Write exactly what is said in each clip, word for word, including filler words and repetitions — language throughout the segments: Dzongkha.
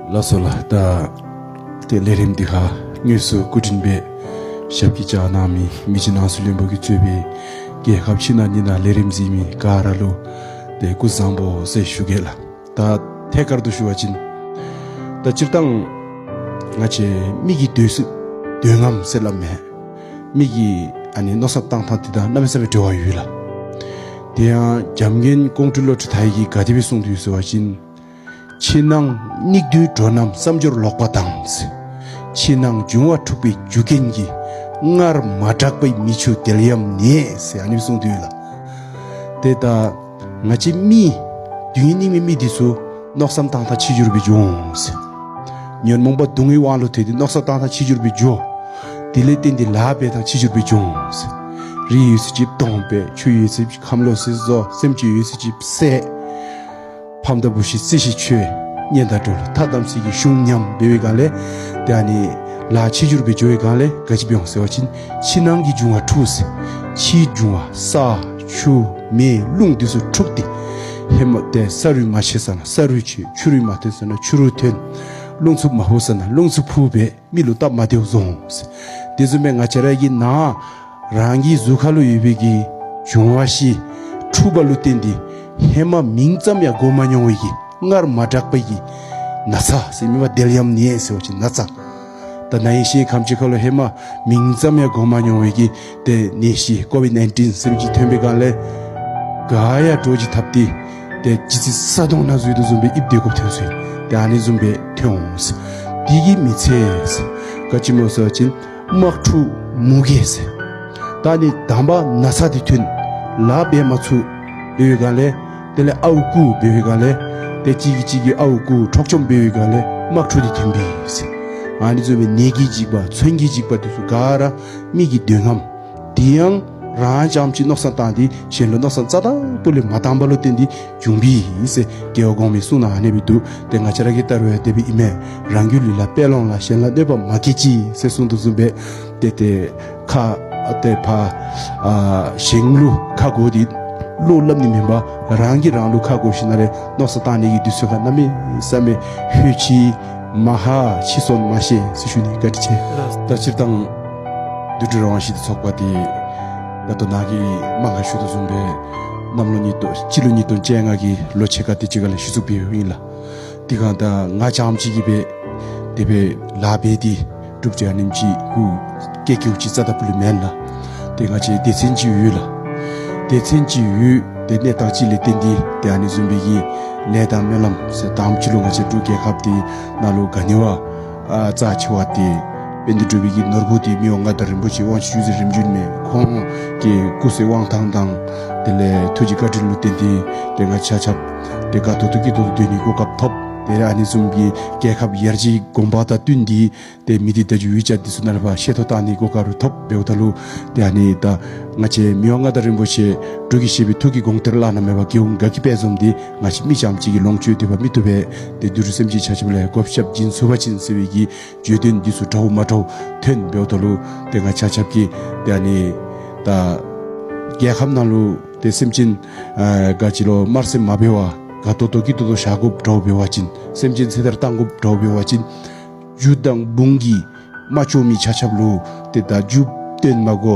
ལགས་སོ་ལགས། ད་ཏེ་ལས་རིམ་འདི་ཁར་དངོས་སུ་སྐུ་མགྲོན་སྦེ་ཞབས་ཀྱིས་བཅགས་གནང་མི་མི་རྗེ་ནང་གསེས་བློན་པོ་གིས་གཙོས་པའི་རྒྱལ་ཁབ་ཕྱི་ནང་གཉིས་ནང་ལས་རིམ་གཟིགས་མི་ག་ར་ལུ་ཏེ་སྐུ་གཟུགས་བཟང་པོ་ཟེར་ཞུ་གེ་ལགས། ད་ཐད་ཀར་དུ་ཞུ་བ་ཅིན་ད་སྤྱིར་བཏང་ང་བཅས་མི་གི་འདོད་སྲེད་འདོད་རྔམ་ཟེར་སླབ་མས། མི་གི་ཨ་ནི་མནོ་བསམ་བཏང་ཐངས་འདི་དང་གནམ་མེད་ས་མེད་འབྲེལ་བ་ཡོད་ལགས། དེ་ཡང་བྱམས་མགོན་ཀོང་སྤྲུལ་བློ་གྲོས་མཐའ་ཡས་ཀྱིས་ག་དེ་སྦེ་གསུངས་ཏེ་ཡོད་ཟེར་བ་ཅིན། ཕྱི་ནང་སྙིགས་དུས་འགྲོ་རྣམས་བསམ་སྦྱོར་ལོག་པ་དང་། ཕྱི་ནང་འབྱུང་བ་འཁྲུགས་པའི་རྒྱུ་རྐྱེན་གྱིས། སྔར་མ་གྲགས་པའི་མི་ཆོས་དེར་ཡང་གནས་ཟེར་ཨ་ནི་སྦེ་གསུངས་ཏེ་ཡོད་ལགས། ཏེ་ད་ང་བཅས་མི་སྡུག་བསྔལ་མྱོང་མི་མི་འདི་ཚུ་མནོ་བསམ་བཏང་ཐངས་ཕྱི་འགྱུར་སྦེ་འགྱོ་འོང་ཟེར། ཉོན་མོངས་པ་སྡུག་བསྔལ་དབང་ལུ་ཐལ་ཏེ་མནོ་བསམ་བཏང་ཐངས་ཕྱི་འགྱུར་སྦེ་འགྱོ། དེ་ལས་བརྟེན་ཏེ་ལཱ་འབད་ཐངས་ཕྱི་འགྱུར་སྦེ་འགྱོ་འོང་ཟེར། རི་ཡོད་ཚད་ཅིག་སྟོང་འབད། ཆུ་ཡོད་ཚད་ཅིག་ཁམས་ལོག་སི་བཟོ། སེམས་ཅན་ཡོད་ཚད་ཅིག་བསད། ཕམ་དང་བུ་ཤི་རྩིས་ཤིག་ཆོད། གཉེན་དང་གྲོགས་ལུ་ཐ་དམ་ཚིག་གི་གཞུང་ཉམས་འབད་བའི་སྒང་ལས་ཏེ་ཨ་ནི་ལཱ་ཕྱི་འགྱུར་སྦེ་འགྱོ་བའི་སྒང་ལས་ག་ཅི་འབད་འོང་ཟེར་བ་ཅིན་ཕྱི་ནང་གི་འབྱུང་བ་འཁྲུགས་ཟེར། ཕྱིའི་འབྱུང་བ་ས་ཆུ་མེ་རླུང་འདི་ཚུ་འཁྲུགས་ཏེ་ཧེ་མ་ཏེ་ས་རུད་མ་ཆད་ས་ནང་ས་རུད་ཆད། ཆུ་རུད་མ་ཐོན་ས་ནང་ཆུ་རུད་ཐོན། རླུང་འཚུབ་མ་ཕོག་ས་ནང་རླུང་འཚུབ་ཕོག་སྦེ་མི་ལུ་སྟབས་མ་བདེཝ་བཟོ་འོང་ཟེར། དེ་བཟུམ་སྦེ་ང་བཅས་ར་གི་ནང་རང་གི་གཟུགས་ཁ་ལུ་ཡོད་པའི་གི་འབྱུང་བ་བཞི་འཁྲུགས་པ་ལུ་བརྟེན་ཏེ་ཧེ་མ་མིང་ཙམ་ཡང་གོ་མ་མྱོང་བའི་གི་སྔར་མ་གྲགས་པའི་གི་ན་ཚ་ཟེར་མི་བ་དེར་ཡང་གནས་ཟེར་བ་ཅིན་ན་ཚ། ད་ནད་གཞི་ཁམས་ཅིག་ཁ་ལུ་ཧེ་མ་མིང་ཙམ་ཡང་གོ་མ་མྱོང་བའི་གི་ཏེ་ནད་གཞི་ཀོ་བིཌ་ནའིན་ཊིན་ཟེར་མི་ཅིག་ཐོན་པའི་སྒང་ལས་ག་ཡང་འདྲོག་ཅིག་འཐབ་སྟེ་ཏེ་ལྗིད་ཚད་ས་དོང་ནང་འཛུལ་དོ་བཟུམ་སྦེ་ཡིབ་སྡོད་དགོཔ་ཐོན་སོང་། ཏེ་ཨ་ནི་བཟུམ་སྦེ་ཐོན་འོང་ཟེར། དེ་གིས་མི་ཚད་ཟེར། ག་ཅི་སྨོ་ཟེར་བ་ཅིན་དམག་འཁྲུག་མུ་གེ་ཟེར། ད་ཨ་ནི་དང་པ་ན་ཚ་འདི་ཐོན། ལཱ་འབད་མ་ཚུགས་པའི་སྒང་ལས་དེ་ལས་ཨརཝ་རྐུ་འབད་བའི་སྒང་ལས་ཏེ་གཅིག་གིས་གཅིག་གི་ཨརཝ་རྐུ་འཕྲོག་བཅོམ་འབད་བའི་སྒང་ལས་དམག་འཁྲུག་འདི་ཐོན་པས་ཟེར། ཨ་ནི་བཟུམ་སྦེ་ནད་ཀྱི་འཇིགས་པ་མཚོན་གྱི་འཇིགས་པ་འདི་ཚུ་ག་ར་མི་གི་འདོད་རྔམ། དེ་ཡང་རང་རྐྱངམ་ཅིག་མནོ་བསམ་བཏང་སྟེ་གཞན་ལུ་མནོ་བསམ་རྩ་དང་པོ་ལས་མ་བཏང་པ་ལུ་བརྟེན་ཏེ་བྱུང་པས་ཟེར་རྒྱལ་བ་གོང་མའི་གསུང་ནང་ཨ་ནེ་སྦེ་འདུག། ཏེ་ང་བཅས་ར་གི་ལྟར་བ་དེ་སྦེ་ཨིན་མས། རང་རྒྱུད་ལུས་ལ་དཔེ་ལོངས་ལ། གཞན་ལ་གནོད་པ་མ་བསྐྱེད་ཅིག་ཟེར་གསུངས་དོ་བཟུམ་སྦེ་ཏེ་ཏེ་ཁ་ཏེ་ཕར་ཨ་གཞན་ལུ་ཁ་གོ་སྟེ་བློ་སླབ་ནི་མེན་པར་རང་གིས་རང་ལུ་ཁ་གོ་ཞིནམ་ལས་མནོ་བསམ་བཏང་ནི་གི་དུས་ཚོད་ཁར་གནམ་མེད་ས་མེད་ལྷོད་ཅི་མ་ཧ་ཕྱི་སོང་མ་ཤེས་ཟེར་ཞུ་ནི། བཀའ་དྲིན་ཆེ། ད་སྤྱིར་བཏང་དུད་འགྲོ་རང་དབང་ཞི་བདེ་ཚོགས་པ་འདི་ད་ལྟོ་ནཱ་གིས་མང་ང་ཞུ་དོ་བཟུམ་སྦེ་གནམ་ལོ་ཉིས་སྟོང་སྤྱི་ལོ་ཉིས་སྟོང་བཅོ་ལྔ་གི་ལོ་ཕྱེད་ཀ་དེ་ཅིག་ཁ་ལས་གཞི་བཙུགས་འབདཝ་ཨིན་ལགས། དེ་སྒང་ད་ང་རྐྱངམ་ཅིག་གིས་སྦེ་དེ་སྦེ་ལཱ་འབད་དེ་གྲུབ་ཅིག་ཨ་ནེམ་ཅིག་གུ་སྐྱེ་སྐྱེཝ་ཅིག་རྩ་དང་པོ་ལས་མེན་ལགས། ཏེ་ང་བཅས་སྡེ་ཚན་ཅིག་ཡོད་ལགས། སྡེ་ཚན་ཅིག་ཡོད། ཏེ་གནས་སྟངས་ཅིག་ལས་བརྟེན་ཏེ་ཏེ་ཨ་ནི་བཟུམ་སྦེ་གི་ལས་དང་སྨོན་ལམ་ཟེར་དང་པ་ཅིག་ལུ་ང་བཅས་འབྲུག་རྒྱལ་ཁབ་འདི་ནང་ལུ་ག་ནི་བ་ཨ་རྩ་ཆེ་བ་ཏེ་དཔལ་ལྡན་འབྲུག་པའི་གི་ནོར་བུ་འདི་མི་དབང་མངའ་བདག་རིན་པོ་ཆེ་དབང་ཕྱུག་ཆོས་སྲིད་རིམ་བྱོན་མས། ཁོང་གི་སྐུ་ཚེ་དབང་ཐང་དང་དེ་ལས་ཐུགས་ཀྱི་བཀའ་དྲིན་ལུ་བརྟེན་ཏེ་ཏེ་ང་ཆ་ཁྱབ་ཏེ་དགའ་ཏོག་ཏོ་སྐྱིད་ཏོག་ཏོ་སྡོད་ནི་གོ་སྐབས་ཐོབ། ཏེ་ཨ་ནི་བཟུམ་གྱི་རྒྱལ་ཁབ་ཡར་རྒྱས་གོམ་པ་དང་བསྟུན་ཏེ་ཏེ་མི་སྡེ་བརྡ་བརྒྱུད་ཝི་ཅེཊ་འདི་ཚུ་ནང་ལུ་ཕར་ཤེས་རྟོགས་བཏང་ནི་གོ་སྐབས་རུང་ཐོབ། འབདཝ་ད་ལུ་ཏེ་ཨ་ནི་ད་ང་བཅས་མི་དབང་མངའ་བདག་རིན་པོ་ཆེ་འབྲུག་གི་བཞད་པའི་ཐུགས་ཀྱི་དགོངས་གཏེར་བླ་ན་མེད་པ་རྒྱལ་ཡོངས་དགའ་སྐྱིད་དཔལ་འཛོམས་འདི་ང་བཅས་མི་རྐྱངམ་ཅིག་གིས་ལོངས་སྤྱོད་དེ་བ་མི་བཏུབ་པས། ཏེ་དུད་འགྲོ་སེམས་ཅན་ཆ་ཁྱབ་ལུ་གོ་སྐབས་བྱིན་ཚུགས་པ་ཅིན་ཟེར་བའི་གི་བརྗོད་དོན་འདི་ཚུ་འདྲཝ་མ་འདྲཝ་ཐོན། འབདཝ་ད་ལུ་ཏེ་ང་ཆ་ཁྱབ་ཀྱིས་ཏེ་ཨ་ནི་ད་རྒྱལ་ཁབ་ནང་ལུ་ཏེ་སེམས་ཅན་ཨ་ག་ཅི་ལོ་དམར་སེར་མ་འབད་བར་དགའ་ཏོག་ཏོ་སྐྱིད་ཏོག་ཏོ་བཞག་དགོཔ་འདྲཝ་འབད་བ་ཅིན་སེམས་ཅན་ཚེ་ཐར་བཏང་དགོཔ་འདྲཝ་འབད་བ་ཅིན་རྒྱུ་དང་འབུངས་ཀྱིས་མ་ལྕོགས་མི་ཆ་ཁྱབ་ལུ་ཏེ་ད་རྒྱུ་སྟོན་མ་དགོ་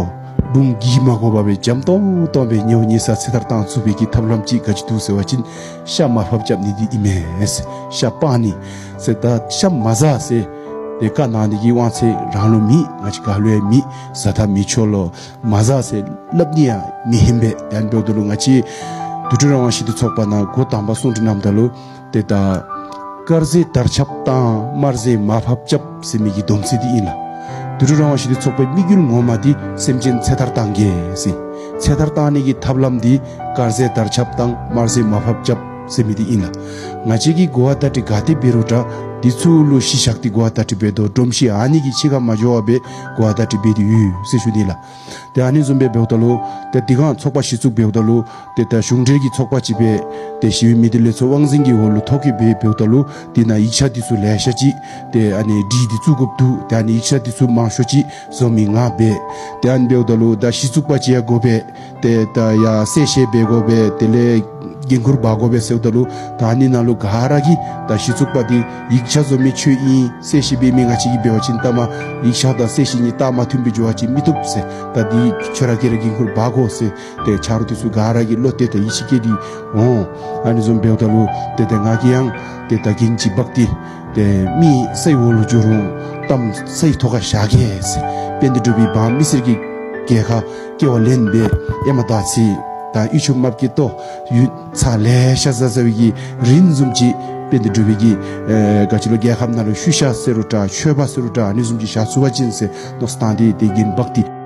འབུངས་བགྱིས་མ་དགོ་པར་སྦེ་འཇམ་ཏོང་ཏོ་སྦེ་ཉེ་བར་ཉེ་ས་ཚེ་ཐར་བཏང་ཚུགས་པའི་གི་ཐབས་ལམ་ཅིག་ག་ཅི་འདུག་ཟེར་བ་ཅིན་ཤ་མར་ཕབ་རྐྱབ་ནི་འདི་ཨིན་མས། ཤ་སྤང་ནི་ཟེར་ད་ཤ་མ་ཟ་ཟེར་ཏེ་བཀའ་གནང་ནི་གི་དབང་ཚད་རང་ལུ་མེད། ང་བཅས་ག་ལུ་ཡང་མེད། ཟ་ད་མི་ཆོག་ལོ། མ་ཟ་ཟེར་སླབ་ནི་ཡང་མི་ཧིམ་པས། ཏེ་ཨ་ནི་འབདཝ་ད་ལུ་ང་བཅས་དུད་འགྲོ་རང་དབང་ཞི་བདེ་ཚོགས་པ་ནང་འགོ་དང་པ་གསུང་གྲོས་གནངམ་ད་ལུ་ཏེ་ད་དཀར་ཟས་དར་ཁྱབ་བཏང་དམར་ཟས་མར་ཕབ་རྐྱབ་ཟེར་མི་གི་སྡོམ་ཚིག་འདི་ཨིན་ལགས། དུད་འགྲོ་རང་དབང་ཞི་བདེ་ཚོགས་པའི་དམིགས་ཡུལ་ངོ་མ་འདི་སེམས་ཅན་ཚེ་ཐར་བཏང་གེ་ཟེར། ཚེ་ཐར་བཏང་ནི་གི་ཐབས་ལམ་འདི་དཀར་ཟས་དར་ཁྱབ་བཏང་དམར་ཟས་མར་ཕབ་རྐྱབ་ཟེར་མི་འདི་ཨིན་ལགས། ང་བཅས་ཀྱིས་གོ་བ་བརྡ་སྤྲོད་ག་དེ་འབད་རུང་འདྲ་འདི་ཚུ་ལུ་གཞི་བཞག་སྟེ་གོ་བ་བརྡ་སྤྲོད་འབད་དོ། སྒྲོམ་གཞི་ཨ་ནི་གི་ཕྱི་ཁར་མ་འགྱོ་བར་སྦེ་གོ་བ་བརྡ་སྤྲོད་འབད་དེ་ཡོད་ཟེར་ཞུ་ནི་ལགས། ཏེ་ཨ་ནི་བཟུམ་སྦེ་འབདཝ་ད་ལུ་ཏེ་དེ་སྒང་ཚོགས་པ་གཞི་བཙུགས་འབདཝ་ད་ལུ་ཏེ་ད་གཞུང་འབྲེལ་གྱི་ཚོགས་པ་ཅིག་སྦེ་ཏེ་ཞི་བའི་མི་སྡེ་ལས་ཚོགས་དབང་འཛིན་གྱི་འོག་ལུ་ཐོ་བཀོད་འབད་འབདཝ་ད་ལུ་དེ་ནང་ཡིག་ཆ་འདི་ཚུ་ལེ་ཤ་ཅིག་ཏེ་ཨ་ནི་བྲིས་ཏེ་བཙུགས་དགོཔ་འདུག། ཏེ་ཨ་ནི་ཡིག་ཆ་འདི་ཚུ་མང་ཤོས་ཅིག་བཟོ་མི་ང་འབད། ཏེ་ཨ་ནི་འབདཝ་ད་ལུ་ད་གཞི་བཙུགས་པ་ཅིག་ཡང་དགོ་པས། ཏེ་ད་ཡར་གསལ་བཤད་འབད་དགོ་པས། དེ་ལས་འགན་ཁུར་འབག་དགོ་པས་ཟེརཝ་ད་ལུ་ད་ཨ་ནི་ནང་ལུ་ག་ར་གིས་ད་གཞི་བཙུགས་པ་འདི་ཡིག་ ཤ་བཟོ་མི་ཁྱོད་ཨིན་ཟེར་ཞིནམ་སྦེ་མི་ང་བཅས་ཀྱིས་འབད་བ་ཅིན་ལྟ་མ་ཡིག་ཆ་དང་གསལ་བྱེད་གཉིས་རྟགས་མ་མཐུན་པའི་འགྱོ་བ་ཅིན་མི་བཏུབ་ཟེར། ད་འདི་ཁྱོད་ར་གིས་ར་འགན་ཁུར་འབག་དགོ་ཟེར། ཏེ་ཆ་རོགས་འདི་ཚུ་ག་ར་གིས་བློ་གཏད་དེ་ཡིད་ཆེས་བསྐྱེད་དེ་འོང་། ཨ་ནི་བཟུམ་འབདཝ་ད་ལུ་ཏེ་ཏེ་ང་གིས་ཡང་ཏེ་ད་འགན་ཅིག་འབག་སྟེ་ཏེ་མི་སའི་འོག་ལུ་འགྱོ་རུང་གཏམ་སའི་ཐོག་ཁར་བཞག་གེ་ཟེར། དཔལ་ལྡན་འབྲུག་པའི་འབངས་མི་སེར་གྱི་གྱལ་ཁར་སྐྱེ་བ་ལེན་སྦེ་ཨེ་མ་དར་ཚིལ་དང་གཡུ་ཆུ་དམརཔོ་གི་ལྟོ་ཡུད་ཚ་ལེ་ཤ་བཟའ་བཟའ་བའི་གི་རིན་བཟུམ་ཅིག་དཔལ་ལྡན་འབྲུག་པའི་གི་ཨེ་ག་ཅི་ལོ་རྒྱལ་ཁབ་ནང་ལུ་ཤུལ་བཞག་ཟེར་རུང་འདྲ་མཆོད་པ་ཟེར་རུང་འདྲ་ཨ་ནི་བཟུམ་ཅིག་བཞག་ཚུགས་པ་ཅིན་ཟེར་མནོ་བསམ་བཏང་སྟེ་ཏེ་འགན་འབག་སྟེ།